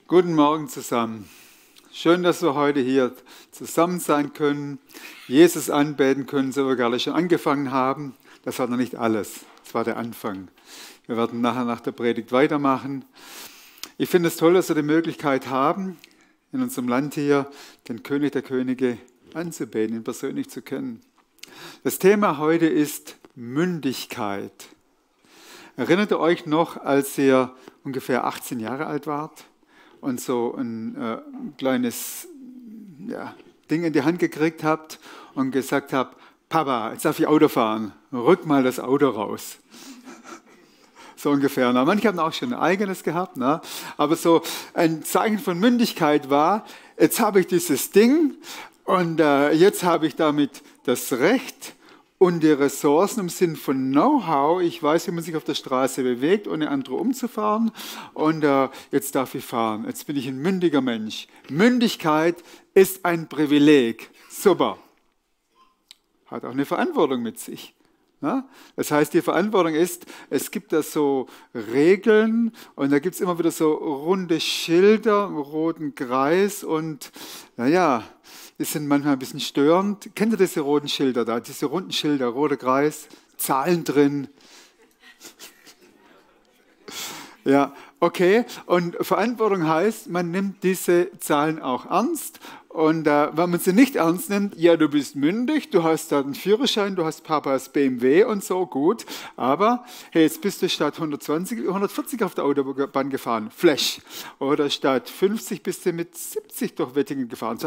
Guten Morgen zusammen. Schön, dass wir heute hier zusammen sein können, Jesus anbeten können, so wie wir gerade schon angefangen haben. Das war noch nicht alles, das war der Anfang. Wir werden nachher nach der Predigt weitermachen. Ich finde es toll, dass wir die Möglichkeit haben, in unserem Land hier den König der Könige anzubeten, ihn persönlich zu kennen. Das Thema heute ist Mündigkeit. Erinnert ihr euch noch, als ihr ungefähr 18 Jahre alt wart und so ein kleines Ding in die Hand gekriegt habt und gesagt habt, Papa, jetzt darf ich Auto fahren, rück mal das Auto raus. So ungefähr. Na, manche haben auch schon ein eigenes gehabt, na? Aber so ein Zeichen von Mündigkeit war, jetzt habe ich dieses Ding und jetzt habe ich damit das Recht und die Ressourcen im Sinn von Know-how. Ich weiß, wie man sich auf der Straße bewegt, ohne andere umzufahren. Und jetzt darf ich fahren. Jetzt bin ich ein mündiger Mensch. Mündigkeit ist ein Privileg. Super. Hat auch eine Verantwortung mit sich. Ja? Das heißt, die Verantwortung ist, es gibt da so Regeln und da gibt es immer wieder so runde Schilder im roten Kreis und naja, die sind manchmal ein bisschen störend. Kennt ihr diese roten Schilder da? Diese runden Schilder, roter Kreis, Zahlen drin. Ja, okay. Und Verantwortung heißt, man nimmt diese Zahlen auch ernst. Und wenn man sie nicht ernst nimmt, ja, du bist mündig, du hast da einen Führerschein, du hast Papas BMW und so, gut. Aber hey, jetzt bist du statt 140 auf der Autobahn gefahren, Flash. Oder statt 50 bist du mit 70 durch Wettingen gefahren.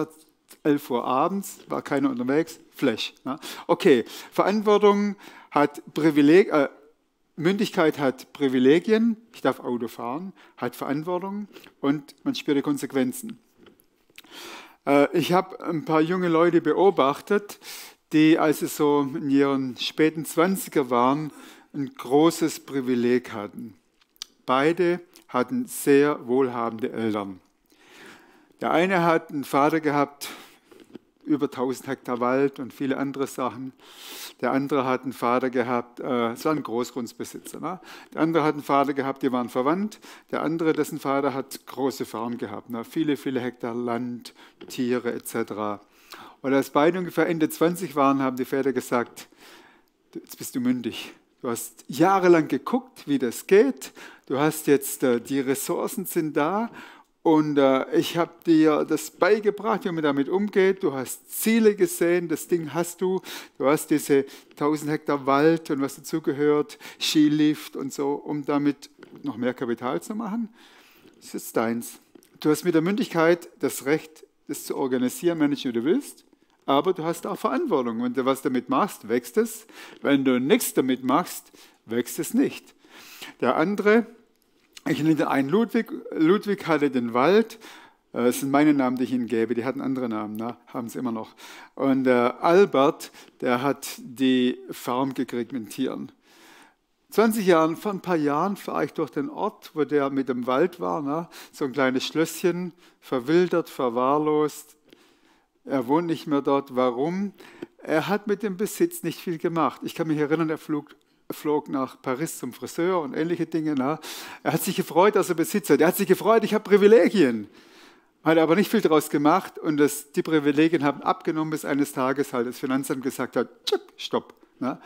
11 Uhr abends, war keiner unterwegs, Flash. Ja. Okay, Verantwortung hat Mündigkeit hat Privilegien, ich darf Auto fahren, hat Verantwortung und man spürt die Konsequenzen. Ich habe ein paar junge Leute beobachtet, die, als sie so in ihren späten 20er waren, ein großes Privileg hatten. Beide hatten sehr wohlhabende Eltern. Der eine hat einen Vater gehabt, über 1000 Hektar Wald und viele andere Sachen. Der andere hat einen Vater gehabt, es war ein Großgrundbesitzer. Ne? Der andere hat einen Vater gehabt, die waren verwandt. Der andere, dessen Vater, hat große Farmen gehabt. Ne? Viele, viele Hektar Land, Tiere etc. Und als beide ungefähr Ende 20 waren, haben die Väter gesagt, jetzt bist du mündig. Du hast jahrelang geguckt, wie das geht. Du hast jetzt, die Ressourcen sind da. Und ich habe dir das beigebracht, wie man damit umgeht. Du hast Ziele gesehen, das Ding hast du. Du hast diese 1000 Hektar Wald und was dazugehört, Skilift und so, um damit noch mehr Kapital zu machen. Das ist deins. Du hast mit der Mündigkeit das Recht, das zu organisieren, managen, wie du willst. Aber du hast auch Verantwortung. Wenn du was damit machst, wächst es. Wenn du nichts damit machst, wächst es nicht. Der andere, ich nenne einen Ludwig. Ludwig hatte den Wald. Das sind meine Namen, die ich Ihnen gebe. Die hatten andere Namen, ne? Haben sie immer noch. Und Albert, der hat die Farm gekriegt mit Tieren. Vor ein paar Jahren fahre ich durch den Ort, wo der mit dem Wald war. Ne? So ein kleines Schlösschen, verwildert, verwahrlost. Er wohnt nicht mehr dort. Warum? Er hat mit dem Besitz nicht viel gemacht. Ich kann mich erinnern, er flog nach Paris zum Friseur und ähnliche Dinge. Na. Er hat sich gefreut, dass er Besitz hat. Er hat sich gefreut, ich habe Privilegien. Hat aber nicht viel daraus gemacht und die Privilegien haben abgenommen, bis eines Tages halt das Finanzamt gesagt hat, stopp. Na.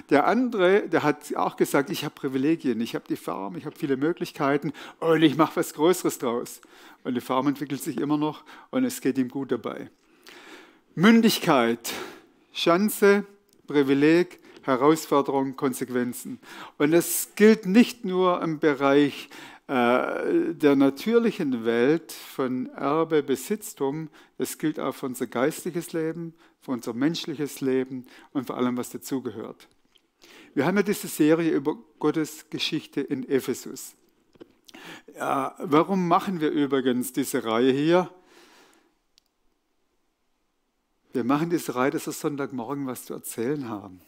Der andere, der hat auch gesagt, ich habe Privilegien, ich habe die Farm, ich habe viele Möglichkeiten und ich mache was Größeres draus. Und die Farm entwickelt sich immer noch und es geht ihm gut dabei. Mündigkeit, Chance, Privileg, Herausforderungen, Konsequenzen. Und das gilt nicht nur im Bereich der natürlichen Welt von Erbe, Besitztum, das gilt auch für unser geistliches Leben, für unser menschliches Leben und für allem, was dazugehört. Wir haben ja diese Serie über Gottes Geschichte in Ephesus. Ja, warum machen wir übrigens diese Reihe hier? Wir machen diese Reihe, dass wir Sonntagmorgen was zu erzählen haben.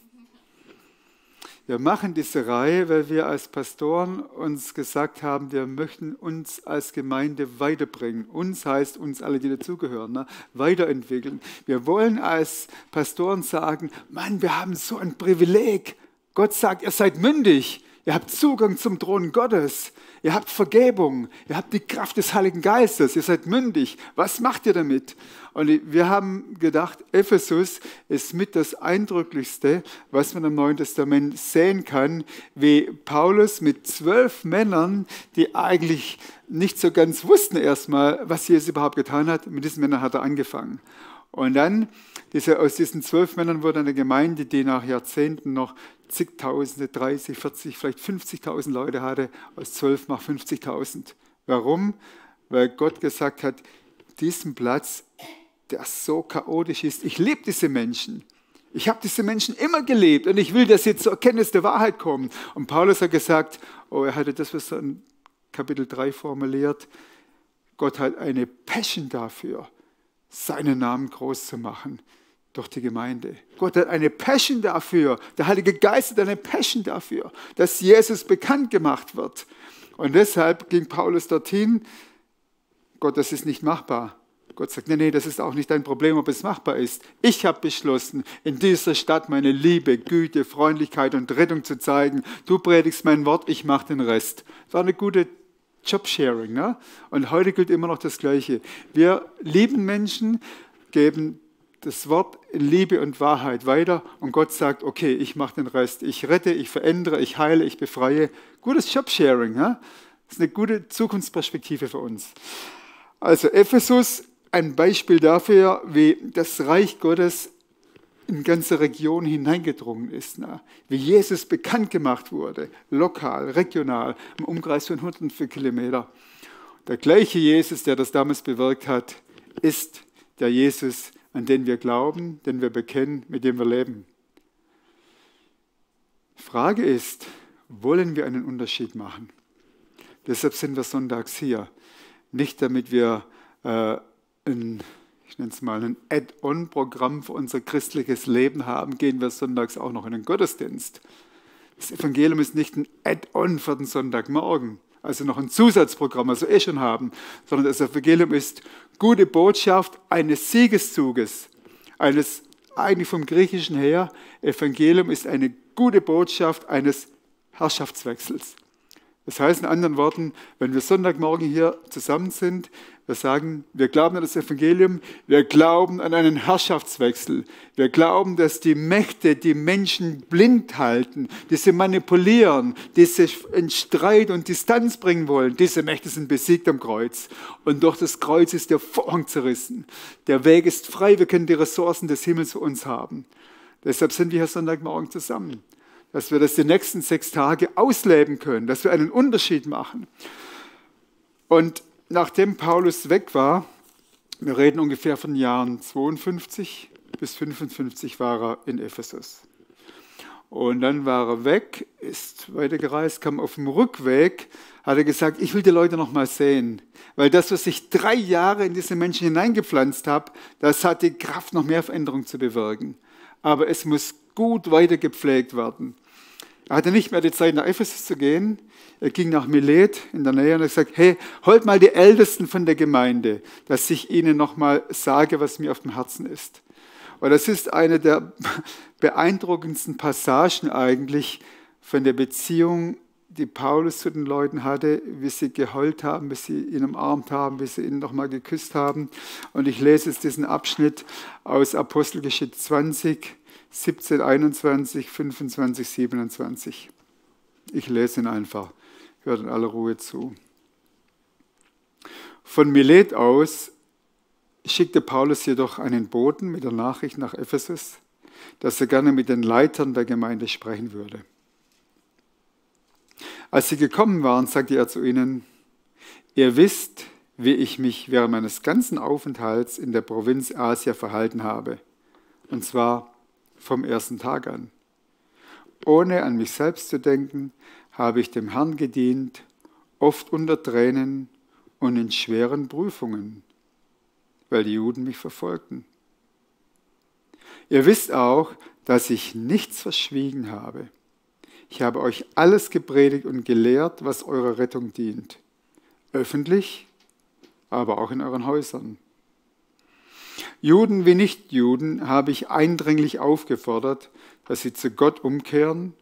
Wir machen diese Reihe, weil wir als Pastoren uns gesagt haben, wir möchten uns als Gemeinde weiterbringen. Uns heißt uns alle, die dazugehören, ne? Weiterentwickeln. Wir wollen als Pastoren sagen, Mann, wir haben so ein Privileg. Gott sagt, ihr seid mündig. Ihr habt Zugang zum Thron Gottes. Ihr habt Vergebung. Ihr habt die Kraft des Heiligen Geistes. Ihr seid mündig. Was macht ihr damit? Und wir haben gedacht, Ephesus ist mit das Eindrücklichste, was man im Neuen Testament sehen kann, wie Paulus mit 12 Männern, die eigentlich nicht so ganz wussten erstmal, was Jesus überhaupt getan hat, mit diesen Männern hat er angefangen. Und dann, aus diesen 12 Männern wurde eine Gemeinde, die nach Jahrzehnten noch zigtausende, 30, 40, vielleicht 50.000 Leute hatte, aus 12 mal 50.000. Warum? Weil Gott gesagt hat, diesen Platz, der so chaotisch ist, ich liebe diese Menschen. Ich habe diese Menschen immer gelebt und ich will, dass sie zur Erkenntnis der Wahrheit kommen. Und Paulus hat gesagt, er hatte das, was er in Kapitel 3 formuliert, Gott hat eine Passion dafür, seinen Namen groß zu machen durch die Gemeinde. Gott hat eine Passion dafür, der Heilige Geist hat eine Passion dafür, dass Jesus bekannt gemacht wird. Und deshalb ging Paulus dorthin, Gott, das ist nicht machbar. Gott sagt, nee, das ist auch nicht dein Problem, ob es machbar ist. Ich habe beschlossen, in dieser Stadt meine Liebe, Güte, Freundlichkeit und Rettung zu zeigen. Du predigst mein Wort, ich mache den Rest. Das war eine gute Jobsharing, ne? Und heute gilt immer noch das Gleiche. Wir lieben Menschen, geben das Wort in Liebe und Wahrheit weiter und Gott sagt, okay, ich mache den Rest. Ich rette, ich verändere, ich heile, ich befreie. Gutes Jobsharing, ne? Das ist eine gute Zukunftsperspektive für uns. Also Ephesus, ein Beispiel dafür, wie das Reich Gottes in ganze Regionen hineingedrungen ist, ne? Wie Jesus bekannt gemacht wurde, lokal, regional, im Umkreis von Hunderten von Kilometern. Der gleiche Jesus, der das damals bewirkt hat, ist der Jesus, an den wir glauben, den wir bekennen, mit dem wir leben. Frage ist, wollen wir einen Unterschied machen? Deshalb sind wir sonntags hier. Nicht damit wir ich nenne es mal ein Add-on-Programm für unser christliches Leben haben, gehen wir sonntags auch noch in den Gottesdienst. Das Evangelium ist nicht ein Add-on für den Sonntagmorgen, also noch ein Zusatzprogramm, was wir schon haben, sondern das Evangelium ist gute Botschaft eines Siegeszuges, eigentlich vom Griechischen her, Evangelium ist eine gute Botschaft eines Herrschaftswechsels. Das heißt in anderen Worten, wenn wir Sonntagmorgen hier zusammen sind, wir sagen, wir glauben an das Evangelium, wir glauben an einen Herrschaftswechsel. Wir glauben, dass die Mächte die Menschen blind halten, die sie manipulieren, die sich in Streit und Distanz bringen wollen. Diese Mächte sind besiegt am Kreuz. Und durch das Kreuz ist der Vorhang zerrissen. Der Weg ist frei, wir können die Ressourcen des Himmels für uns haben. Deshalb sind wir hier Sonntagmorgen zusammen. Dass wir das die nächsten 6 Tage ausleben können, dass wir einen Unterschied machen. Und nachdem Paulus weg war, wir reden ungefähr von Jahren 52 bis 55 war er in Ephesus. Und dann war er weg, ist weitergereist, kam auf dem Rückweg, hat er gesagt, ich will die Leute noch mal sehen. Weil das, was ich 3 Jahre in diese Menschen hineingepflanzt habe, das hat die Kraft, noch mehr Veränderung zu bewirken. Aber es muss gut weiter gepflegt werden. Er hatte nicht mehr die Zeit, nach Ephesus zu gehen. Er ging nach Milet in der Nähe und hat gesagt, hey, holt mal die Ältesten von der Gemeinde, dass ich ihnen noch mal sage, was mir auf dem Herzen ist. Und das ist eine der beeindruckendsten Passagen eigentlich von der Beziehung, die Paulus zu den Leuten hatte, wie sie geheult haben, wie sie ihn umarmt haben, wie sie ihn noch mal geküsst haben. Und ich lese jetzt diesen Abschnitt aus Apostelgeschichte 20, 17, 21, 25, 27. Ich lese ihn einfach. Hört in aller Ruhe zu. Von Milet aus schickte Paulus jedoch einen Boten mit der Nachricht nach Ephesus, dass er gerne mit den Leitern der Gemeinde sprechen würde. Als sie gekommen waren, sagte er zu ihnen, ihr wisst, wie ich mich während meines ganzen Aufenthalts in der Provinz Asia verhalten habe. Und zwar vom ersten Tag an. Ohne an mich selbst zu denken, habe ich dem Herrn gedient, oft unter Tränen und in schweren Prüfungen, weil die Juden mich verfolgten. Ihr wisst auch, dass ich nichts verschwiegen habe. Ich habe euch alles gepredigt und gelehrt, was eurer Rettung dient. Öffentlich, aber auch in euren Häusern. Juden wie Nichtjuden habe ich eindringlich aufgefordert, dass sie zu Gott umkehren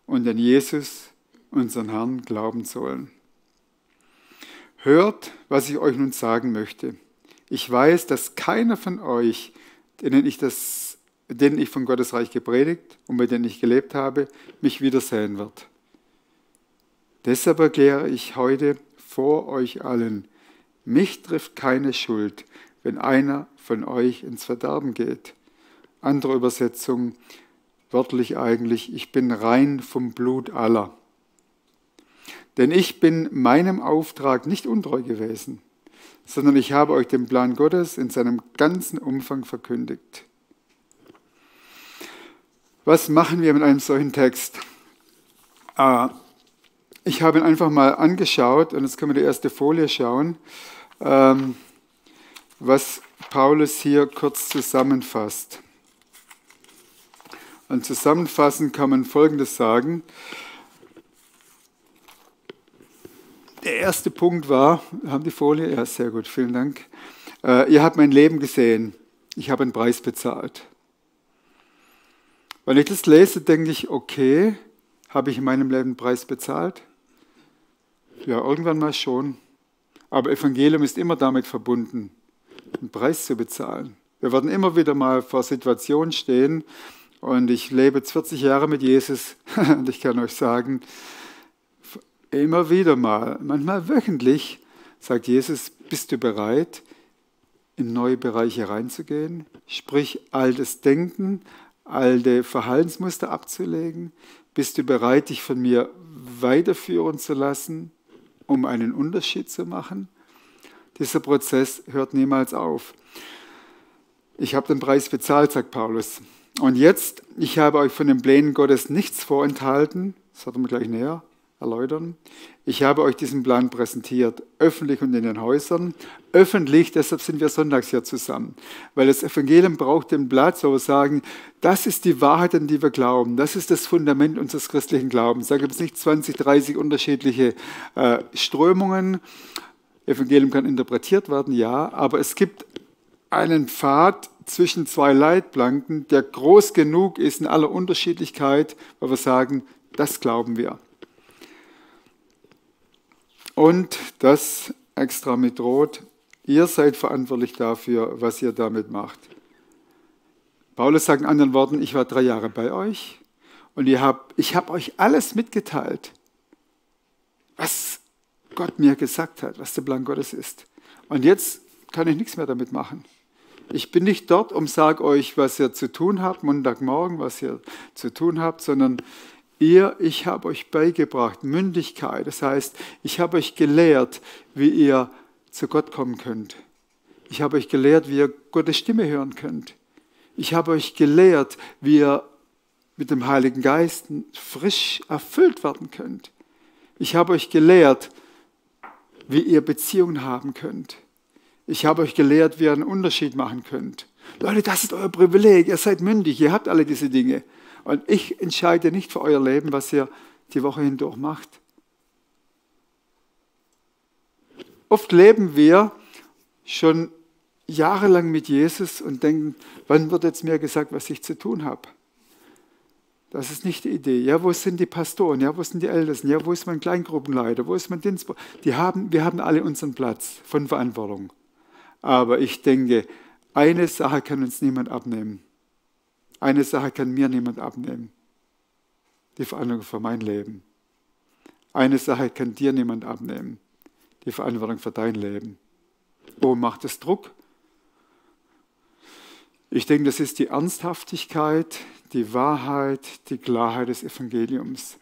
und an Jesus, unseren Herrn glauben sollen. Hört, was ich euch nun sagen möchte. Ich weiß, dass keiner von euch, denen ich von Gottes Reich gepredigt und mit denen ich gelebt habe, mich wiedersehen wird. Deshalb erkläre ich heute vor euch allen, mich trifft keine Schuld, wenn einer von euch ins Verderben geht. Andere Übersetzung, wörtlich eigentlich, ich bin rein vom Blut aller. Denn ich bin meinem Auftrag nicht untreu gewesen, sondern ich habe euch den Plan Gottes in seinem ganzen Umfang verkündigt. Was machen wir mit einem solchen Text? Ich habe ihn einfach mal angeschaut und jetzt können wir die erste Folie schauen, was Paulus hier kurz zusammenfasst. Und zusammenfassend kann man Folgendes sagen. Der erste Punkt war, haben die Folie? Ja, sehr gut, vielen Dank. Ihr habt mein Leben gesehen. Ich habe einen Preis bezahlt. Wenn ich das lese, denke ich, okay, habe ich in meinem Leben einen Preis bezahlt? Ja, irgendwann mal schon. Aber Evangelium ist immer damit verbunden, einen Preis zu bezahlen. Wir werden immer wieder mal vor Situationen stehen und ich lebe jetzt 40 Jahre mit Jesus und ich kann euch sagen, immer wieder mal, manchmal wöchentlich, sagt Jesus, bist du bereit, in neue Bereiche reinzugehen? Sprich, altes Denken, alte Verhaltensmuster abzulegen? Bist du bereit, dich von mir weiterführen zu lassen, um einen Unterschied zu machen? Dieser Prozess hört niemals auf. Ich habe den Preis bezahlt, sagt Paulus. Und jetzt, ich habe euch von den Plänen Gottes nichts vorenthalten, das werden wir gleich näher erläutern. Ich habe euch diesen Plan präsentiert, öffentlich und in den Häusern. Öffentlich, deshalb sind wir sonntags hier zusammen. Weil das Evangelium braucht den Platz, wo wir sagen, das ist die Wahrheit, an die wir glauben. Das ist das Fundament unseres christlichen Glaubens. Da gibt es nicht 20, 30 unterschiedliche Strömungen. Evangelium kann interpretiert werden, ja, aber es gibt einen Pfad zwischen zwei Leitplanken, der groß genug ist in aller Unterschiedlichkeit, weil wir sagen, das glauben wir. Und das extra mit Rot, ihr seid verantwortlich dafür, was ihr damit macht. Paulus sagt in anderen Worten, ich war 3 Jahre bei euch und ich habe euch alles mitgeteilt, was Gott mir gesagt hat, was der Plan Gottes ist. Und jetzt kann ich nichts mehr damit machen. Ich bin nicht dort und sage euch, was ihr zu tun habt, Montagmorgen, was ihr zu tun habt, sondern ich habe euch beigebracht, Mündigkeit. Das heißt, ich habe euch gelehrt, wie ihr zu Gott kommen könnt. Ich habe euch gelehrt, wie ihr Gottes Stimme hören könnt. Ich habe euch gelehrt, wie ihr mit dem Heiligen Geist frisch erfüllt werden könnt. Ich habe euch gelehrt, wie ihr Beziehungen haben könnt. Ich habe euch gelehrt, wie ihr einen Unterschied machen könnt. Leute, das ist euer Privileg. Ihr seid mündig, ihr habt alle diese Dinge. Und ich entscheide nicht für euer Leben, was ihr die Woche hindurch macht. Oft leben wir schon jahrelang mit Jesus und denken, wann wird jetzt mir gesagt, was ich zu tun habe? Das ist nicht die Idee. Ja, wo sind die Pastoren? Ja, wo sind die Ältesten? Ja, wo ist mein Kleingruppenleiter? Wo ist mein Dienstbote? Wir haben alle unseren Platz von Verantwortung. Aber ich denke, eine Sache kann uns niemand abnehmen. Eine Sache kann mir niemand abnehmen. Die Verantwortung für mein Leben. Eine Sache kann dir niemand abnehmen. Die Verantwortung für dein Leben. Oh, macht es Druck? Ich denke, das ist die Ernsthaftigkeit, die Wahrheit, die Klarheit des Evangeliums.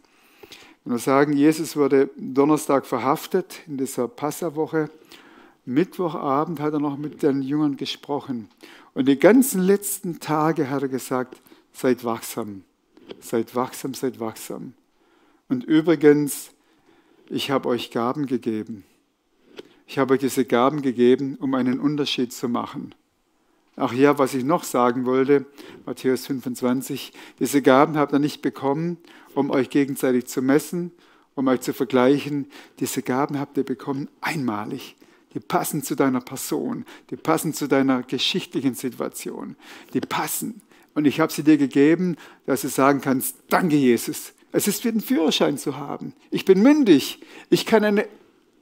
Wenn wir sagen, Jesus wurde Donnerstag verhaftet in dieser Passawoche, Mittwochabend hat er noch mit den Jüngern gesprochen. Und die ganzen letzten Tage hat er gesagt, seid wachsam, seid wachsam, seid wachsam. Und übrigens, ich habe euch Gaben gegeben. Ich habe euch diese Gaben gegeben, um einen Unterschied zu machen. Ach ja, was ich noch sagen wollte, Matthäus 25, diese Gaben habt ihr nicht bekommen, um euch gegenseitig zu messen, um euch zu vergleichen. Diese Gaben habt ihr bekommen einmalig. Die passen zu deiner Person, die passen zu deiner geschichtlichen Situation, die passen. Und ich habe sie dir gegeben, dass du sagen kannst, danke Jesus, Es ist wie einen Führerschein zu haben. Ich bin mündig. Ich kann einen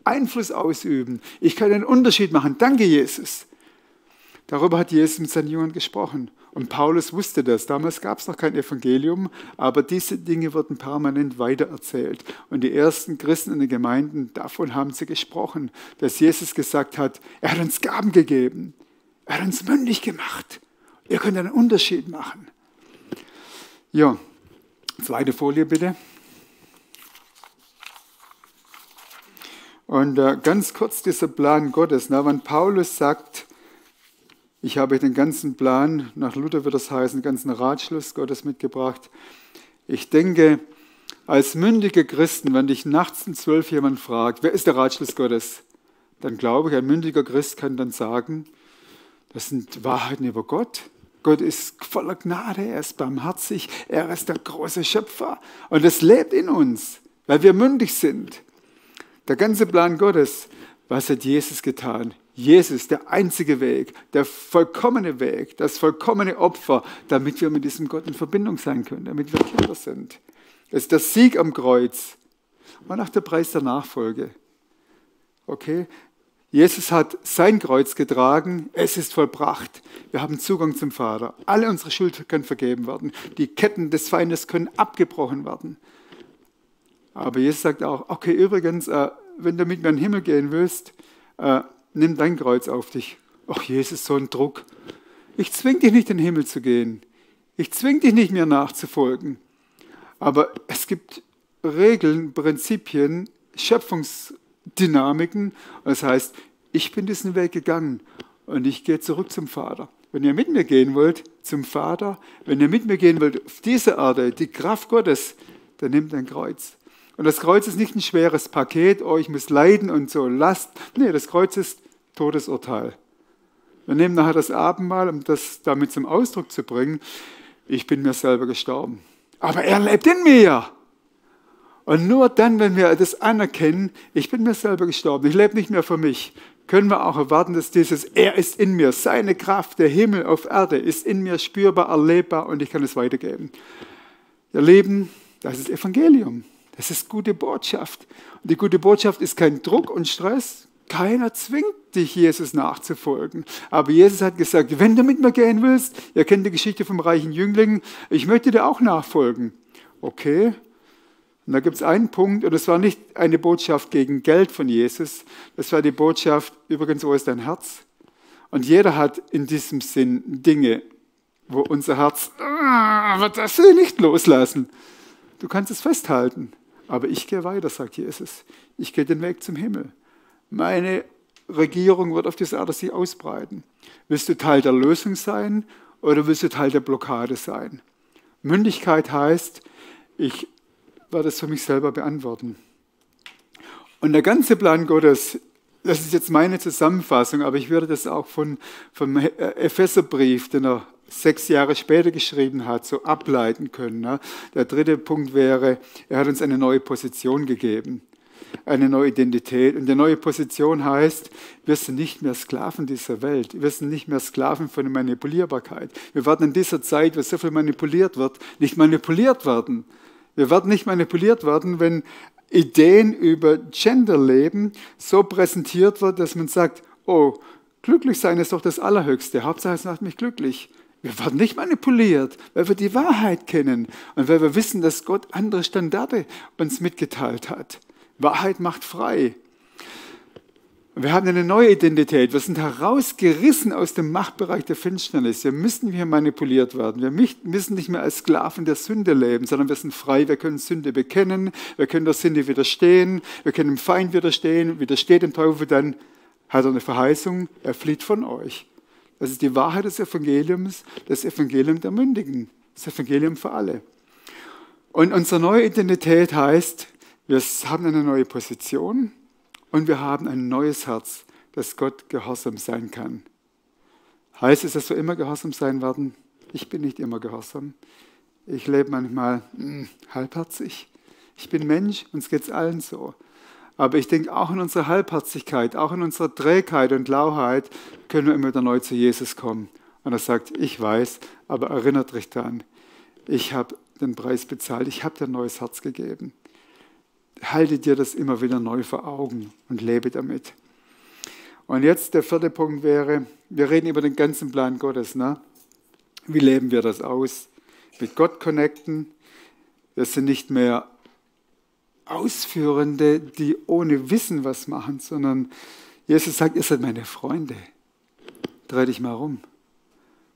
Einfluss ausüben. Ich kann einen Unterschied machen. Danke, Jesus. Darüber hat Jesus mit seinen Jüngern gesprochen. Und Paulus wusste das. Damals gab es noch kein Evangelium, aber diese Dinge wurden permanent weitererzählt. Und die ersten Christen in den Gemeinden, davon haben sie gesprochen, dass Jesus gesagt hat, er hat uns Gaben gegeben. Er hat uns mündig gemacht. Ihr könnt einen Unterschied machen. Ja, zweite Folie bitte. Und ganz kurz dieser Plan Gottes. Wenn Paulus sagt, ich habe den ganzen Plan, nach Luther wird das heißen, den ganzen Ratschluss Gottes mitgebracht. Ich denke, als mündige Christen, wenn dich nachts um 12 jemand fragt, wer ist der Ratschluss Gottes? Dann glaube ich, ein mündiger Christ kann dann sagen, das sind Wahrheiten über Gott. Gott ist voller Gnade, er ist barmherzig, er ist der große Schöpfer. Und das lebt in uns, weil wir mündig sind. Der ganze Plan Gottes, was hat Jesus getan? Jesus, der einzige Weg, der vollkommene Weg, das vollkommene Opfer, damit wir mit diesem Gott in Verbindung sein können, damit wir Kinder sind. Es ist der Sieg am Kreuz und auch der Preis der Nachfolge. Okay? Jesus hat sein Kreuz getragen, es ist vollbracht. Wir haben Zugang zum Vater. Alle unsere Schuld können vergeben werden. Die Ketten des Feindes können abgebrochen werden. Aber Jesus sagt auch, okay, übrigens, wenn du mit mir in den Himmel gehen willst, nimm dein Kreuz auf dich. Ach, Jesus, so ein Druck. Ich zwinge dich nicht, in den Himmel zu gehen. Ich zwinge dich nicht, mir nachzufolgen. Aber es gibt Regeln, Prinzipien, Schöpfungsdynamiken. Das heißt, ich bin diesen Weg gegangen und ich gehe zurück zum Vater. Wenn ihr mit mir gehen wollt, zum Vater, wenn ihr mit mir gehen wollt, auf diese Erde, die Kraft Gottes, dann nehmt ein Kreuz. Und das Kreuz ist nicht ein schweres Paket, oh, ich muss leiden und so Last. Nee, das Kreuz ist Todesurteil. Wir nehmen nachher das Abendmahl, um das damit zum Ausdruck zu bringen. Ich bin mir selber gestorben. Aber er lebt in mir. Und nur dann, wenn wir das anerkennen, ich bin mir selber gestorben, ich lebe nicht mehr für mich, können wir auch erwarten, dass dieses Er ist in mir, seine Kraft, der Himmel auf Erde ist in mir spürbar, erlebbar und ich kann es weitergeben. Ihr Lieben, das ist Evangelium. Das ist gute Botschaft. Und die gute Botschaft ist kein Druck und Stress. Keiner zwingt dich, Jesus nachzufolgen. Aber Jesus hat gesagt, wenn du mit mir gehen willst, ihr kennt die Geschichte vom reichen Jüngling, ich möchte dir auch nachfolgen. Okay. Und da gibt es einen Punkt, und das war nicht eine Botschaft gegen Geld von Jesus, das war die Botschaft, übrigens, wo ist dein Herz? Und jeder hat in diesem Sinn Dinge, wo unser Herz, das will ich nicht loslassen. Du kannst es festhalten. Aber ich gehe weiter, sagt Jesus. Ich gehe den Weg zum Himmel. Meine Regierung wird auf dieser Erde sich ausbreiten. Willst du Teil der Lösung sein oder willst du Teil der Blockade sein? Mündigkeit heißt, ich werde es für mich selber beantworten. Und der ganze Plan Gottes, das ist jetzt meine Zusammenfassung, aber ich würde das auch vom Epheserbrief, den er 6 Jahre später geschrieben hat, so ableiten können. Ne? Der dritte Punkt wäre, er hat uns eine neue Position gegeben, eine neue Identität. Und die neue Position heißt, wir sind nicht mehr Sklaven dieser Welt, wir sind nicht mehr Sklaven von der Manipulierbarkeit. Wir werden in dieser Zeit, wo so viel manipuliert wird, nicht manipuliert werden. Wir werden nicht manipuliert werden, wenn Ideen über Genderleben so präsentiert wird, dass man sagt, oh, glücklich sein ist doch das Allerhöchste, Hauptsache es macht mich glücklich. Wir werden nicht manipuliert, weil wir die Wahrheit kennen und weil wir wissen, dass Gott andere Standarde uns mitgeteilt hat. Wahrheit macht frei. Wir haben eine neue Identität. Wir sind herausgerissen aus dem Machtbereich der Finsternis. Wir müssen nicht mehr manipuliert werden. Wir müssen nicht mehr als Sklaven der Sünde leben, sondern wir sind frei. Wir können Sünde bekennen. Wir können der Sünde widerstehen. Wir können dem Feind widerstehen. Widersteht dem Teufel, dann hat er eine Verheißung. Er flieht von euch. Das ist die Wahrheit des Evangeliums, das Evangelium der Mündigen, das Evangelium für alle. Und unsere neue Identität heißt, wir haben eine neue Position und wir haben ein neues Herz, das Gott gehorsam sein kann. Heißt es, dass wir immer gehorsam sein werden? Ich bin nicht immer gehorsam. Ich lebe manchmal halbherzig. Ich bin Mensch, uns geht es allen so. Aber ich denke, auch in unserer Halbherzigkeit, auch in unserer Trägheit und Lauheit können wir immer wieder neu zu Jesus kommen. Und er sagt, ich weiß, aber erinnert euch daran, ich habe den Preis bezahlt. Ich habe dir ein neues Herz gegeben. Halte dir das immer wieder neu vor Augen und lebe damit. Und jetzt der vierte Punkt wäre, wir reden über den ganzen Plan Gottes. Ne? Wie leben wir das aus? Mit Gott connecten. Wir sind nicht mehr Ausführende, die ohne Wissen was machen, sondern Jesus sagt, ihr seid meine Freunde. Dreh dich mal rum.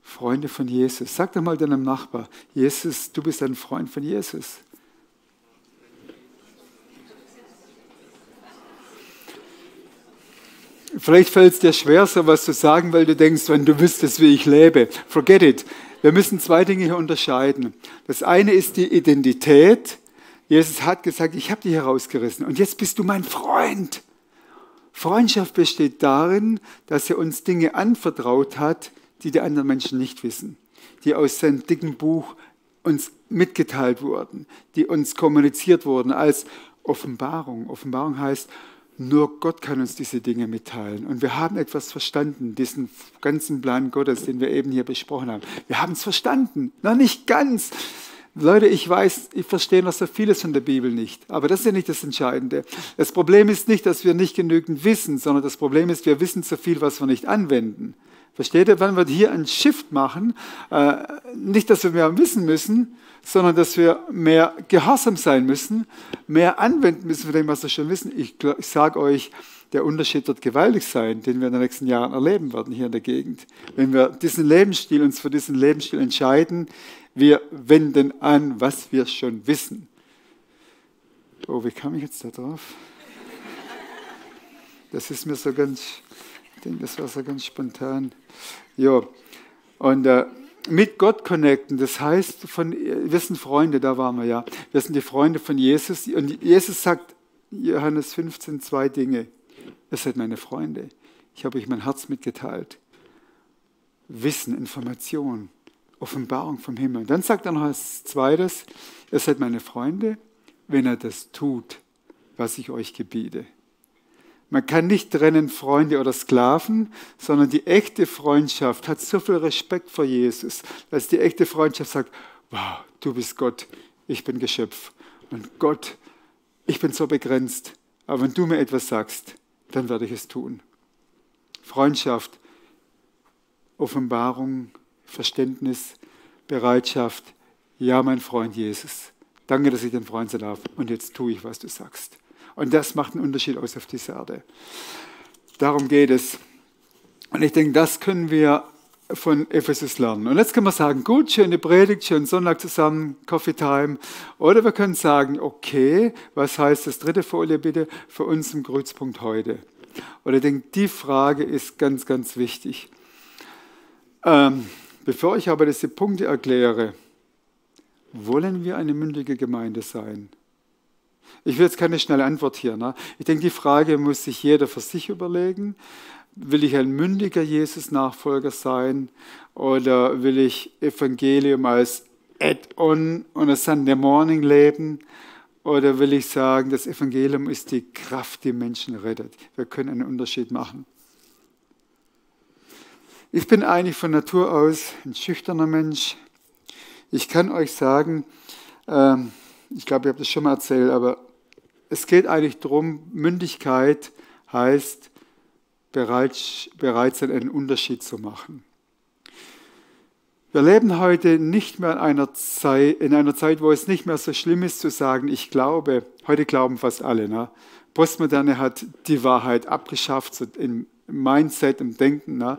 Freunde von Jesus. Sag doch mal deinem Nachbar, Jesus, du bist ein Freund von Jesus. Vielleicht fällt es dir schwer, so was zu sagen, weil du denkst, wenn du wüsstest, wie ich lebe. Forget it. Wir müssen zwei Dinge hier unterscheiden. Das eine ist die Identität. Jesus hat gesagt, ich habe dich herausgerissen und jetzt bist du mein Freund. Freundschaft besteht darin, dass er uns Dinge anvertraut hat, die die anderen Menschen nicht wissen, die aus seinem dicken Buch uns mitgeteilt wurden, die uns kommuniziert wurden als Offenbarung. Offenbarung heißt, nur Gott kann uns diese Dinge mitteilen. Und wir haben etwas verstanden, diesen ganzen Plan Gottes, den wir eben hier besprochen haben. Wir haben es verstanden, noch nicht ganz. Leute, ich weiß, ich verstehe noch so vieles von der Bibel nicht, aber das ist ja nicht das Entscheidende. Das Problem ist nicht, dass wir nicht genügend wissen, sondern das Problem ist, wir wissen zu viel, was wir nicht anwenden. Versteht ihr, wenn wir hier einen Shift machen, nicht, dass wir mehr wissen müssen, sondern dass wir mehr gehorsam sein müssen, mehr anwenden müssen von dem, was wir schon wissen. Ich sage euch, der Unterschied wird gewaltig sein, den wir in den nächsten Jahren erleben werden hier in der Gegend. Wenn wir uns für diesen Lebensstil entscheiden, wir wenden an, was wir schon wissen. Oh, wie kam ich jetzt da drauf? Das ist mir so ganz, ich denke, das war so ganz spontan. Ja, und mit Gott connecten, das heißt, wir sind Freunde, da waren wir ja. Wir sind die Freunde von Jesus. Und Jesus sagt, Johannes 15, 2 Dinge. Ihr seid meine Freunde. Ich habe euch mein Herz mitgeteilt. Wissen, Information, Offenbarung vom Himmel. Und dann sagt er noch als zweites, ihr seid meine Freunde, wenn er das tut, was ich euch gebiete. Man kann nicht trennen Freunde oder Sklaven, sondern die echte Freundschaft hat so viel Respekt vor Jesus, dass die echte Freundschaft sagt, wow, du bist Gott, ich bin Geschöpf. Und Gott, ich bin so begrenzt, aber wenn du mir etwas sagst, dann werde ich es tun. Freundschaft, Offenbarung, Verständnis, Bereitschaft. Ja, mein Freund Jesus, danke, dass ich dein Freund sein darf. Und jetzt tue ich, was du sagst. Und das macht einen Unterschied aus auf dieser Erde. Darum geht es. Und ich denke, das können wir von Ephesus lernen. Und jetzt können wir sagen, gut, schöne Predigt, schönen Sonntag zusammen, Coffee Time. Oder wir können sagen, okay, was heißt das dritte Folie bitte für uns im Kreuzpunkt heute? Oder ich denke, die Frage ist ganz, ganz wichtig. Bevor ich aber diese Punkte erkläre, wollen wir eine mündige Gemeinde sein? Ich will jetzt keine schnelle Antwort hier. Ne? Ich denke, die Frage muss sich jeder für sich überlegen. Will ich ein mündiger Jesus-Nachfolger sein oder will ich Evangelium als Add-on und ein Sunday Morning leben? Oder will ich sagen, das Evangelium ist die Kraft, die Menschen rettet? Wir können einen Unterschied machen. Ich bin eigentlich von Natur aus ein schüchterner Mensch. Ich kann euch sagen, ich glaube, ich habe das schon mal erzählt, aber es geht eigentlich darum, Mündigkeit heißt, bereit sein, einen Unterschied zu machen. Wir leben heute nicht mehr in einer Zeit, wo es nicht mehr so schlimm ist zu sagen, ich glaube. Heute glauben fast alle. Ne? Postmoderne hat die Wahrheit abgeschafft, so im Mindset, im Denken. Ne?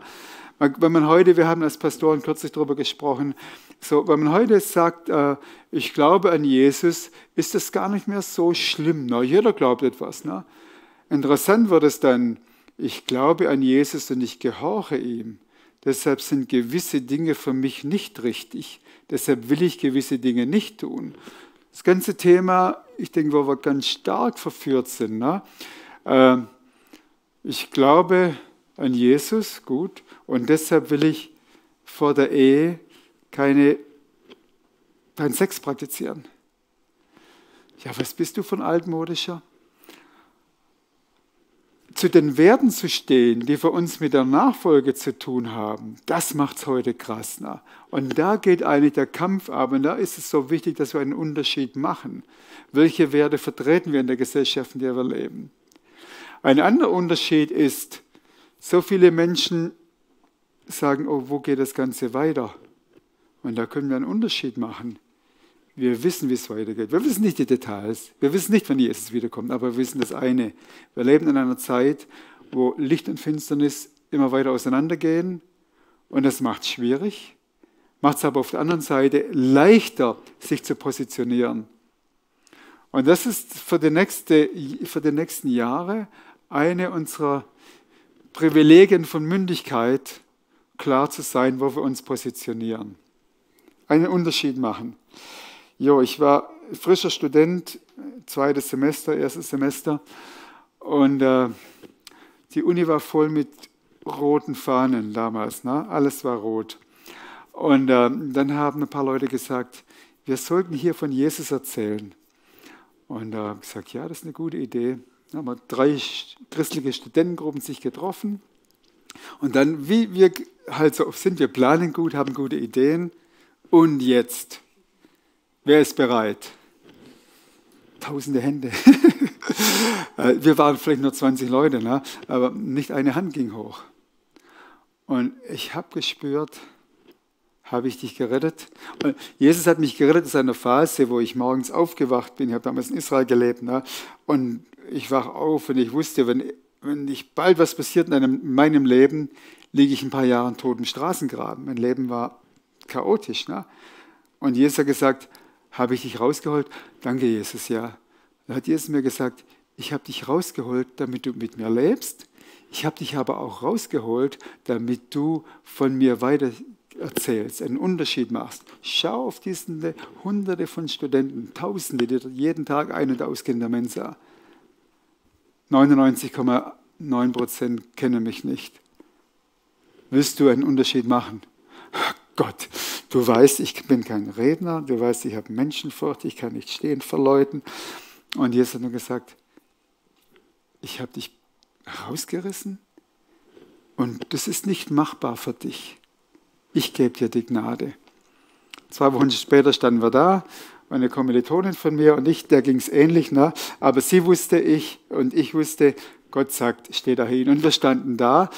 Wenn man heute, wir haben als Pastoren kürzlich darüber gesprochen, so, wenn man heute sagt, ich glaube an Jesus, ist das gar nicht mehr so schlimm. Ne? Jeder glaubt etwas. Ne? Interessant wird es dann, ich glaube an Jesus und ich gehorche ihm. Deshalb sind gewisse Dinge für mich nicht richtig. Deshalb will ich gewisse Dinge nicht tun. Das ganze Thema, ich denke, wo wir ganz stark verführt sind. Ne? Ich glaube an Jesus, gut, und deshalb will ich vor der Ehe keinen Sex praktizieren. Ja, was bist du von altmodischer? zu den Werten zu stehen, die für uns mit der Nachfolge zu tun haben, das macht es heute krass. Ne? Und da geht eigentlich der Kampf ab. Und da ist es so wichtig, dass wir einen Unterschied machen. Welche Werte vertreten wir in der Gesellschaft, in der wir leben? Ein anderer Unterschied ist, so viele Menschen sagen, oh, wo geht das Ganze weiter? Und da können wir einen Unterschied machen. Wir wissen, wie es weitergeht. Wir wissen nicht die Details. Wir wissen nicht, wann Jesus wiederkommt, aber wir wissen das eine. Wir leben in einer Zeit, wo Licht und Finsternis immer weiter auseinandergehen. Und das macht es schwierig, macht es aber auf der anderen Seite leichter, sich zu positionieren. Und das ist für die nächsten Jahre eine unserer Privilegien von Mündigkeit, klar zu sein, wo wir uns positionieren. Einen Unterschied machen. Jo, ich war frischer Student, erstes Semester, und die Uni war voll mit roten Fahnen damals, ne? Alles war rot. Und dann haben ein paar Leute gesagt, wir sollten hier von Jesus erzählen. Und da habe ich gesagt, ja, das ist eine gute Idee. Dann haben 3 christliche Studentengruppen sich getroffen. Und dann, wie wir halt so sind, wir planen gut, haben gute Ideen. Und jetzt, wer ist bereit? Tausende Hände. Wir waren vielleicht nur 20 Leute, ne? Aber nicht eine Hand ging hoch. Und ich habe gespürt, habe ich dich gerettet? Und Jesus hat mich gerettet aus einer Phase, wo ich morgens aufgewacht bin. Ich habe damals in Israel gelebt. Ne? Und ich wach auf und ich wusste, wenn nicht bald was passiert in meinem Leben, liege ich ein paar Jahre tot im Straßengraben. Mein Leben war chaotisch. Ne? Und Jesus hat gesagt, habe ich dich rausgeholt? Danke, Jesus, ja. Dann hat Jesus mir gesagt, ich habe dich rausgeholt, damit du mit mir lebst. Ich habe dich aber auch rausgeholt, damit du von mir weiter erzählst, einen Unterschied machst. Schau auf diese Hunderte von Studenten, Tausende, die jeden Tag ein- und ausgehen in der Mensa. 99,9% kennen mich nicht. Willst du einen Unterschied machen? Gott, du weißt, ich bin kein Redner, du weißt, ich habe Menschenfurcht, ich kann nicht stehen vor Leuten. Und Jesus hat nur gesagt, ich habe dich rausgerissen und das ist nicht machbar für dich. Ich gebe dir die Gnade. 2 Wochen später standen wir da, eine Kommilitonin von mir und ich, der ging es ähnlich, ne? Aber sie wusste und ich wusste, Gott sagt, steh dahin. Und wir standen da,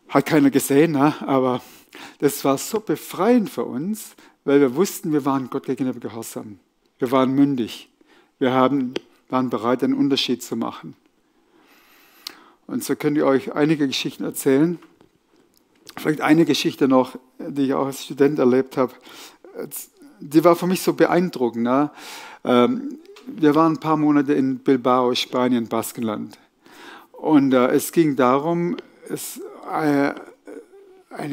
hat keiner gesehen, ne? Aber das war so befreiend für uns, weil wir wussten, wir waren Gott gegenüber gehorsam. Wir waren mündig. Wir waren bereit, einen Unterschied zu machen. Und so könnt ihr euch einige Geschichten erzählen. Vielleicht eine Geschichte noch, die ich auch als Student erlebt habe. Die war für mich so beeindruckend. Ne? Wir waren ein paar Monate in Bilbao, Spanien, Baskenland. Und es ging darum, eine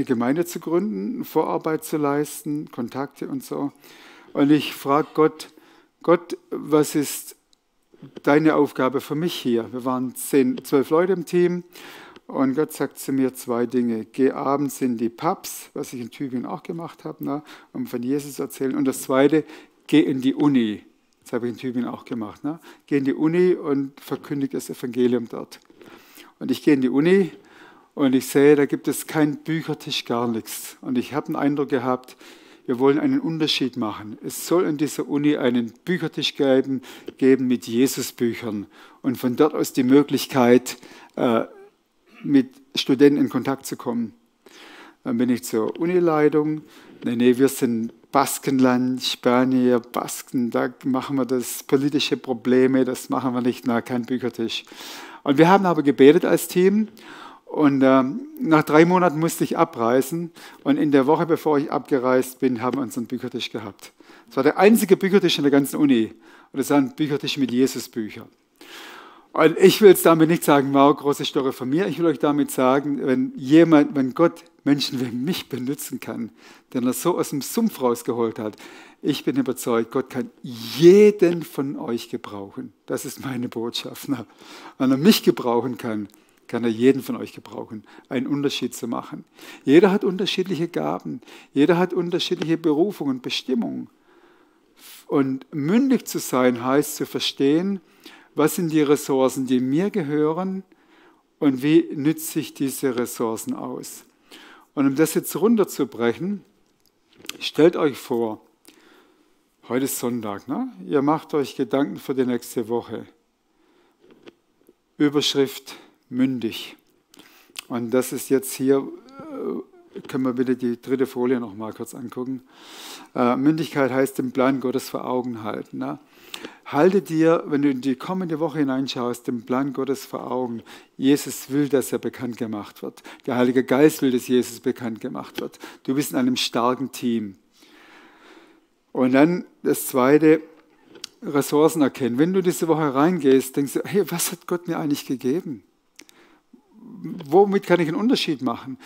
Gemeinde zu gründen, Vorarbeit zu leisten, Kontakte und so. Und ich frage Gott, was ist deine Aufgabe für mich hier? Wir waren 12 Leute im Team. Und Gott sagt zu mir 2 Dinge. Geh abends in die Pubs, was ich in Tübingen auch gemacht habe, ne, um von Jesus zu erzählen. Und das Zweite, geh in die Uni. Das habe ich in Tübingen auch gemacht. Ne. Geh in die Uni und verkündige das Evangelium dort. Und ich gehe in die Uni und ich sehe, da gibt es keinen Büchertisch, gar nichts. Und ich habe den Eindruck gehabt, wir wollen einen Unterschied machen. Es soll in dieser Uni einen Büchertisch geben mit Jesusbüchern. Und von dort aus die Möglichkeit, mit Studenten in Kontakt zu kommen. Dann bin ich zur Unileitung. Nee, wir sind Baskenland, Spanier, Basken, da machen wir das, politische Probleme, das machen wir nicht, kein Büchertisch. Und wir haben aber gebetet als Team und nach 3 Monaten musste ich abreisen und in der Woche, bevor ich abgereist bin, haben wir unseren Büchertisch gehabt. Das war der einzige Büchertisch in der ganzen Uni und das war ein Büchertisch mit Jesusbüchern. Und ich will jetzt damit nicht sagen, wow, große Story von mir. Ich will euch damit sagen, wenn Gott Menschen wie mich benutzen kann, den er so aus dem Sumpf rausgeholt hat, ich bin überzeugt, Gott kann jeden von euch gebrauchen. Das ist meine Botschaft. Wenn er mich gebrauchen kann, kann er jeden von euch gebrauchen, einen Unterschied zu machen. Jeder hat unterschiedliche Gaben, jeder hat unterschiedliche Berufungen und Bestimmungen. Und mündig zu sein heißt zu verstehen, was sind die Ressourcen, die mir gehören und wie nütze ich diese Ressourcen aus? Und um das jetzt runterzubrechen, stellt euch vor, heute ist Sonntag, ne? Ihr macht euch Gedanken für die nächste Woche. Überschrift mündig. Und das ist jetzt hier, können wir bitte die dritte Folie noch mal kurz angucken. Mündigkeit heißt den Plan Gottes vor Augen halten. Ne? Halte dir, wenn du in die kommende Woche hineinschaust, den Plan Gottes vor Augen. Jesus will, dass er bekannt gemacht wird. Der Heilige Geist will, dass Jesus bekannt gemacht wird. Du bist in einem starken Team. Und dann das Zweite, Ressourcen erkennen. Wenn du diese Woche reingehst, denkst du, hey, was hat Gott mir eigentlich gegeben? Womit kann ich einen Unterschied machen?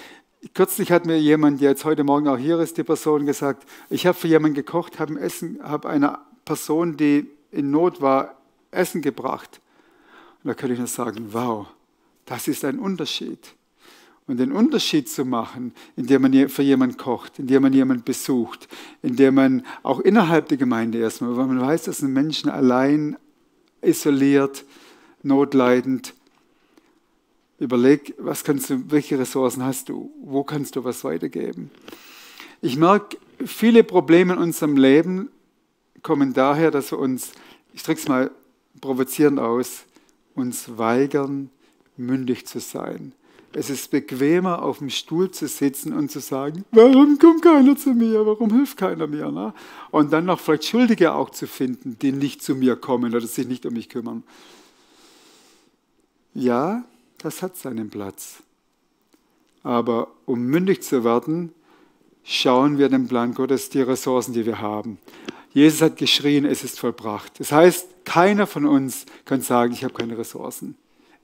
Kürzlich hat mir jemand, der jetzt heute Morgen auch hier ist, die Person gesagt, ich habe für jemanden gekocht, habe einer Person, die in Not war, Essen gebracht. Und da könnte ich nur sagen, wow, das ist ein Unterschied. Und den Unterschied zu machen, indem man für jemanden kocht, indem man jemanden besucht, indem man auch innerhalb der Gemeinde erstmal, weil man weiß, das sind Menschen allein, isoliert, notleidend. Überleg, welche Ressourcen hast du? Wo kannst du was weitergeben? Ich merke, viele Probleme in unserem Leben kommen daher, dass wir uns, ich drücke es mal provozierend aus, uns weigern, mündig zu sein. Es ist bequemer, auf dem Stuhl zu sitzen und zu sagen, warum kommt keiner zu mir, warum hilft keiner mir? Ne? Und dann noch vielleicht Schuldige auch zu finden, die nicht zu mir kommen oder sich nicht um mich kümmern. Ja, das hat seinen Platz. Aber um mündig zu werden, schauen wir den Plan Gottes, die Ressourcen, die wir haben. Jesus hat geschrien, es ist vollbracht. Das heißt, keiner von uns kann sagen, ich habe keine Ressourcen.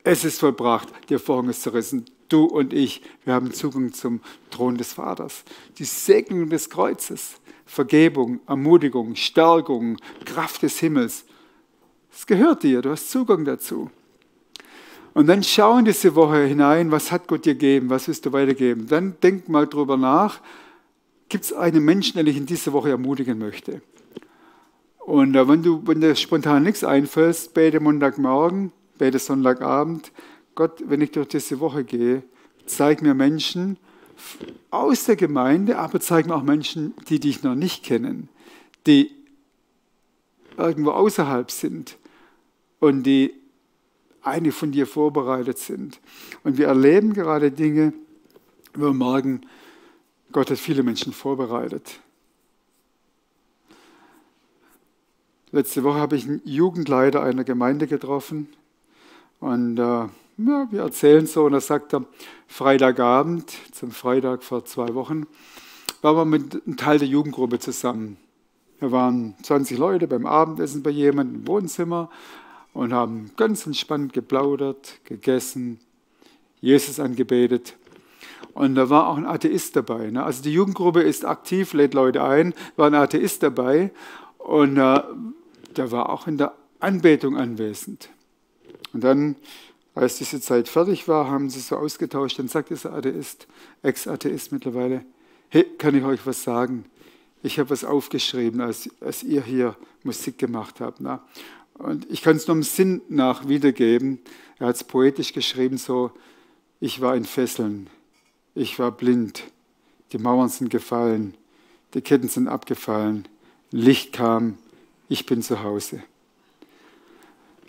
Es ist vollbracht, der Vorhang ist zerrissen. Du und ich, wir haben Zugang zum Thron des Vaters. Die Segnung des Kreuzes, Vergebung, Ermutigung, Stärkung, Kraft des Himmels. Es gehört dir, du hast Zugang dazu. Und dann schau in diese Woche hinein, was hat Gott dir gegeben, was willst du weitergeben. Dann denk mal drüber nach, gibt es einen Menschen, den ich in dieser Woche ermutigen möchte. Und wenn dir spontan nichts einfällt, bete Montagmorgen, bete Sonntagabend, Gott, wenn ich durch diese Woche gehe, zeig mir Menschen aus der Gemeinde, aber zeig mir auch Menschen, die dich noch nicht kennen, die irgendwo außerhalb sind und die eigentlich von dir vorbereitet sind. Und wir erleben gerade Dinge, wo wir merken, Gott hat viele Menschen vorbereitet. Letzte Woche habe ich einen Jugendleiter einer Gemeinde getroffen und wir erzählen so und da sagt er, Freitagabend, zum Freitag vor 2 Wochen, waren wir mit einem Teil der Jugendgruppe zusammen. Wir waren 20 Leute beim Abendessen bei jemandem im Wohnzimmer und haben ganz entspannt geplaudert, gegessen, Jesus angebetet. Und da war auch ein Atheist dabei. Ne? Also die Jugendgruppe ist aktiv, lädt Leute ein, war ein Atheist dabei und der war auch in der Anbetung anwesend. Und dann, als diese Zeit fertig war, haben sie so ausgetauscht. Dann sagt dieser Atheist, Ex-Atheist mittlerweile, hey, kann ich euch was sagen? Ich habe was aufgeschrieben, als ihr hier Musik gemacht habt. Ne? Und ich kann es nur im Sinn nach wiedergeben. Er hat es poetisch geschrieben, so, ich war in Fesseln, ich war blind, die Mauern sind gefallen, die Ketten sind abgefallen, Licht kam, ich bin zu Hause.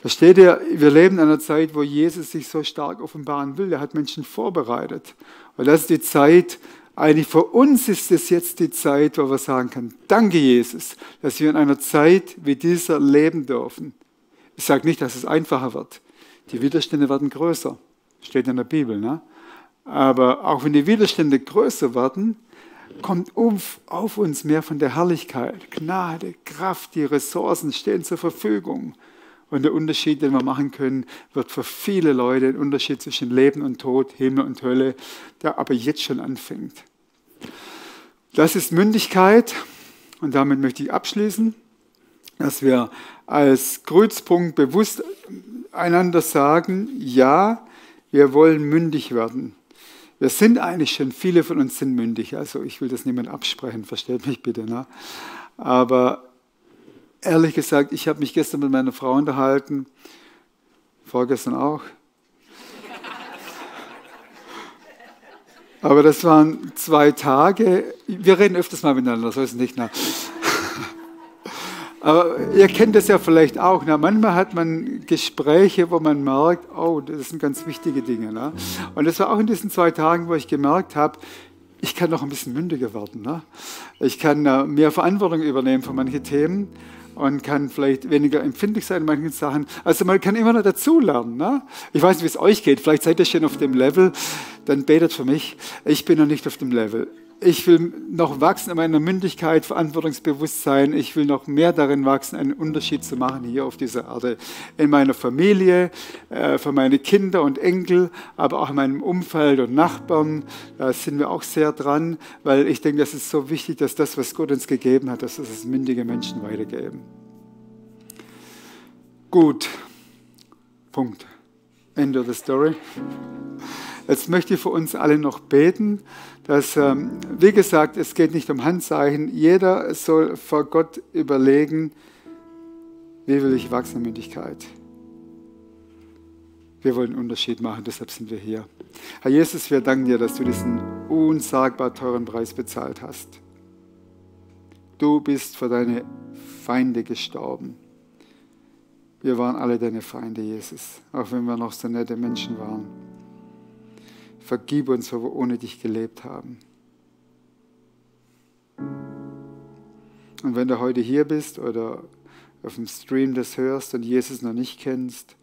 Versteht ihr, wir leben in einer Zeit, wo Jesus sich so stark offenbaren will. Er hat Menschen vorbereitet. Und das ist die Zeit, eigentlich für uns ist es jetzt die Zeit, wo wir sagen können, danke Jesus, dass wir in einer Zeit wie dieser leben dürfen. Ich sage nicht, dass es einfacher wird. Die Widerstände werden größer. Steht in der Bibel. Ne? Aber auch wenn die Widerstände größer werden, kommt auf uns mehr von der Herrlichkeit, Gnade, Kraft, die Ressourcen stehen zur Verfügung. Und der Unterschied, den wir machen können, wird für viele Leute ein Unterschied zwischen Leben und Tod, Himmel und Hölle, der aber jetzt schon anfängt. Das ist Mündigkeit und damit möchte ich abschließen, dass wir als Kreuzpunkt bewusst einander sagen, ja, wir wollen mündig werden. Wir sind eigentlich schon, viele von uns sind mündig, also ich will das niemand absprechen, versteht mich bitte. Ne? Aber ehrlich gesagt, ich habe mich gestern mit meiner Frau unterhalten, vorgestern auch. Aber das waren 2 Tage. Wir reden öfters mal miteinander, so ist es nicht. Na. Aber ihr kennt das ja vielleicht auch. Na. Manchmal hat man Gespräche, wo man merkt, oh, das sind ganz wichtige Dinge. Na. Und das war auch in diesen 2 Tagen, wo ich gemerkt habe, ich kann noch ein bisschen mündiger werden. Ne? Ich kann mehr Verantwortung übernehmen für manche Themen und kann vielleicht weniger empfindlich sein in manchen Sachen. Also man kann immer noch dazulernen. Ne? Ich weiß nicht, wie es euch geht. Vielleicht seid ihr schon auf dem Level. Dann betet für mich. Ich bin noch nicht auf dem Level. Ich will noch wachsen in meiner Mündigkeit, Verantwortungsbewusstsein. Ich will noch mehr darin wachsen, einen Unterschied zu machen hier auf dieser Erde. In meiner Familie, für meine Kinder und Enkel, aber auch in meinem Umfeld und Nachbarn. Da sind wir auch sehr dran, weil ich denke, das ist so wichtig, dass das, was Gott uns gegeben hat, dass wir es mündige Menschen weitergeben. Gut. Punkt. Ende der Story. Jetzt möchte ich für uns alle noch beten, dass, wie gesagt, es geht nicht um Handzeichen. Jeder soll vor Gott überlegen, wie will ich wachsen in Mündigkeit. Wir wollen einen Unterschied machen, deshalb sind wir hier. Herr Jesus, wir danken dir, dass du diesen unsagbar teuren Preis bezahlt hast. Du bist für deine Feinde gestorben. Wir waren alle deine Feinde, Jesus, auch wenn wir noch so nette Menschen waren. Vergib uns, wo wir ohne dich gelebt haben. Und wenn du heute hier bist oder auf dem Stream das hörst und Jesus noch nicht kennst,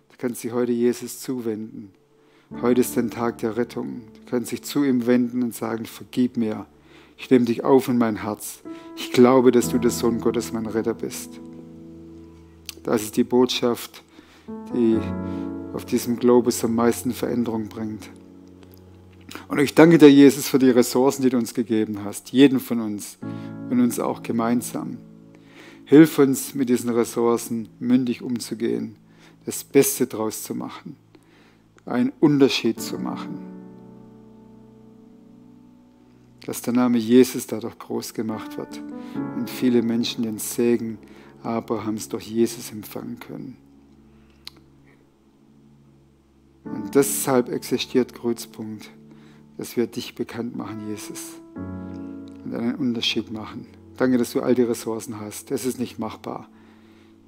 du kannst dich heute Jesus zuwenden. Heute ist dein Tag der Rettung. Du kannst dich zu ihm wenden und sagen, vergib mir. Ich nehme dich auf in mein Herz. Ich glaube, dass du der Sohn Gottes, mein Retter bist. Das ist die Botschaft, die auf diesem Globus am meisten Veränderung bringt. Und ich danke dir, Jesus, für die Ressourcen, die du uns gegeben hast, jeden von uns und uns auch gemeinsam. Hilf uns, mit diesen Ressourcen mündig umzugehen, das Beste draus zu machen, einen Unterschied zu machen. Dass der Name Jesus dadurch groß gemacht wird und viele Menschen den Segen Abrahams durch Jesus empfangen können. Und deshalb existiert Kreuzpunkt, dass wir dich bekannt machen, Jesus, und einen Unterschied machen. Danke, dass du all die Ressourcen hast. Das ist nicht machbar.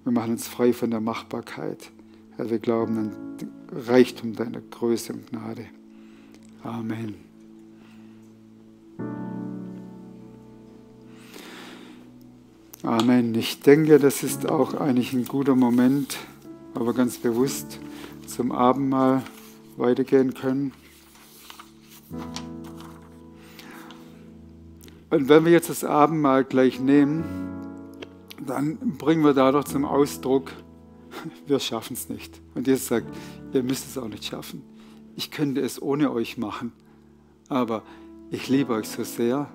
Wir machen uns frei von der Machbarkeit. Herr, wir glauben an den Reichtum deiner Größe und Gnade. Amen. Amen. Ich denke, das ist auch eigentlich ein guter Moment, aber ganz bewusst zum Abendmahl weitergehen können. Und wenn wir jetzt das Abendmahl gleich nehmen, dann bringen wir dadurch zum Ausdruck, wir schaffen es nicht. Und Jesus sagt, ihr müsst es auch nicht schaffen. Ich könnte es ohne euch machen, aber ich liebe euch so sehr,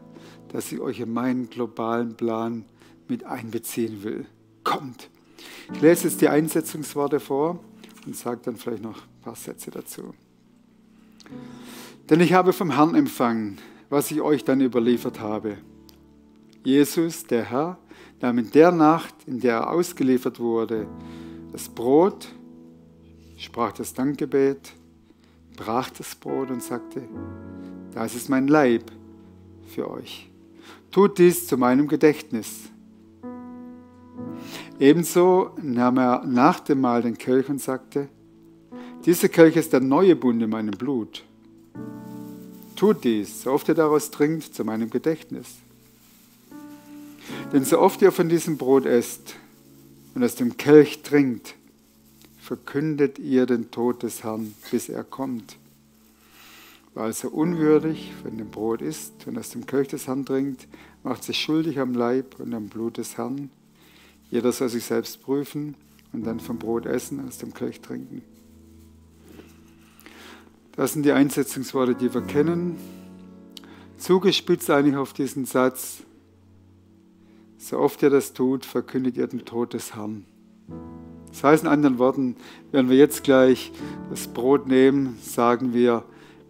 dass ich euch in meinen globalen Plan mit einbeziehen will. Kommt! Ich lese jetzt die Einsetzungsworte vor und sage dann vielleicht noch ein paar Sätze dazu. Denn ich habe vom Herrn empfangen, was ich euch dann überliefert habe. Jesus, der Herr, nahm in der Nacht, in der er ausgeliefert wurde, das Brot, sprach das Dankgebet, brach das Brot und sagte, das ist mein Leib für euch. Tut dies zu meinem Gedächtnis. Ebenso nahm er nach dem Mahl den Kelch und sagte, dieser Kelch ist der neue Bund in meinem Blut. Tut dies, so oft ihr daraus trinkt, zu meinem Gedächtnis. Denn so oft ihr von diesem Brot esst und aus dem Kelch trinkt, verkündet ihr den Tod des Herrn, bis er kommt. Wer also unwürdig von dem Brot isst und aus dem Kelch des Herrn trinkt, macht sich schuldig am Leib und am Blut des Herrn. Jeder soll sich selbst prüfen und dann vom Brot essen, aus dem Kelch trinken. Das sind die Einsetzungsworte, die wir kennen. Zugespitzt eigentlich auf diesen Satz, so oft ihr das tut, verkündet ihr den Tod des Herrn. Das heißt in anderen Worten, wenn wir jetzt gleich das Brot nehmen, sagen wir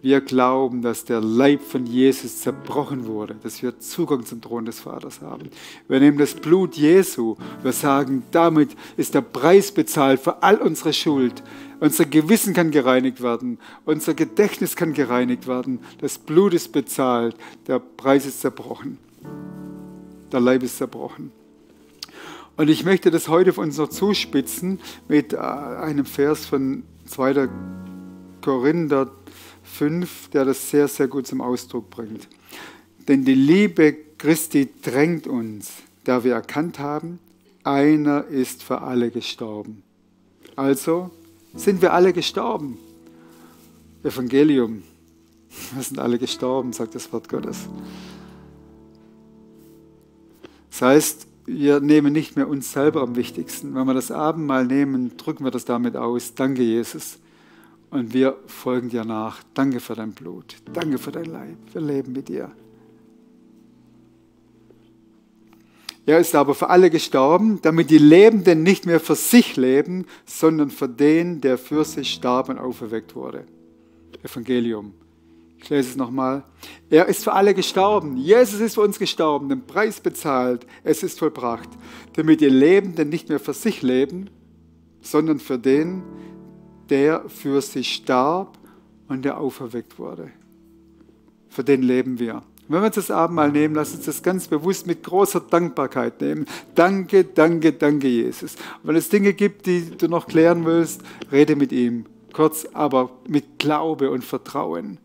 Wir glauben, dass der Leib von Jesus zerbrochen wurde, dass wir Zugang zum Thron des Vaters haben. Wir nehmen das Blut Jesu. Wir sagen, damit ist der Preis bezahlt für all unsere Schuld. Unser Gewissen kann gereinigt werden. Unser Gedächtnis kann gereinigt werden. Das Blut ist bezahlt. Der Preis ist zerbrochen. Der Leib ist zerbrochen. Und ich möchte das heute auf uns noch zuspitzen mit einem Vers von 2. Korinther 5, der das sehr, sehr gut zum Ausdruck bringt. Denn die Liebe Christi drängt uns, da wir erkannt haben, einer ist für alle gestorben. Also sind wir alle gestorben. Evangelium, wir sind alle gestorben, sagt das Wort Gottes. Das heißt, wir nehmen nicht mehr uns selber am wichtigsten. Wenn wir das Abendmahl nehmen, drücken wir das damit aus. Danke, Jesus. Und wir folgen dir nach. Danke für dein Blut. Danke für dein Leib. Wir leben mit dir. Er ist aber für alle gestorben, damit die Lebenden nicht mehr für sich leben, sondern für den, der für sich starb und auferweckt wurde. Evangelium. Ich lese es nochmal. Er ist für alle gestorben. Jesus ist für uns gestorben, den Preis bezahlt. Es ist vollbracht. Damit die Lebenden nicht mehr für sich leben, sondern für den, der für sich starb und der auferweckt wurde. Für den leben wir. Wenn wir uns das Abendmahl nehmen, lass uns das ganz bewusst mit großer Dankbarkeit nehmen. Danke, danke, danke, Jesus. Und wenn es Dinge gibt, die du noch klären willst, rede mit ihm. Kurz, aber mit Glaube und Vertrauen.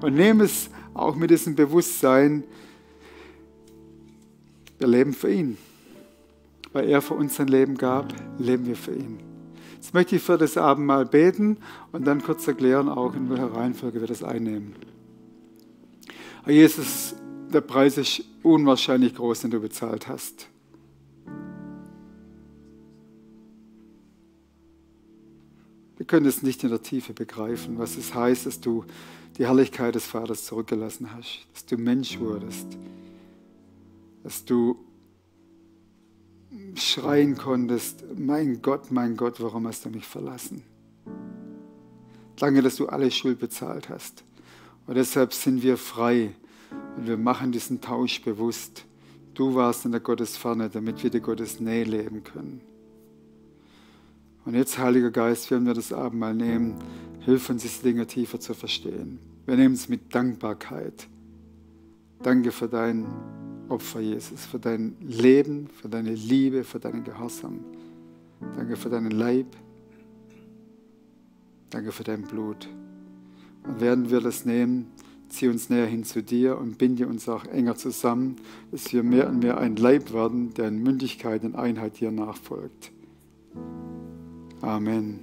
Und nehme es auch mit diesem Bewusstsein, wir leben für ihn. Weil er für uns sein Leben gab, leben wir für ihn. Jetzt möchte ich für das Abendmahl beten und dann kurz erklären, auch in welcher Reihenfolge wir das einnehmen. Herr Jesus, der Preis ist unwahrscheinlich groß, den du bezahlt hast. Wir können es nicht in der Tiefe begreifen, was es heißt, dass du die Herrlichkeit des Vaters zurückgelassen hast, dass du Mensch wurdest, dass du schreien konntest, mein Gott, warum hast du mich verlassen? Danke, dass du alle Schuld bezahlt hast. Und deshalb sind wir frei und wir machen diesen Tausch bewusst. Du warst in der Gottesferne, damit wir die Gottesnähe leben können. Und jetzt, Heiliger Geist, wenn wir das Abendmahl nehmen, hilf uns, diese Dinge tiefer zu verstehen. Wir nehmen es mit Dankbarkeit. Danke für dein Opfer, Jesus, für dein Leben, für deine Liebe, für deinen Gehorsam. Danke für deinen Leib. Danke für dein Blut. Und während wir das nehmen, zieh uns näher hin zu dir und binde uns auch enger zusammen, dass wir mehr und mehr ein Leib werden, der in Mündigkeit und Einheit dir nachfolgt. Amen.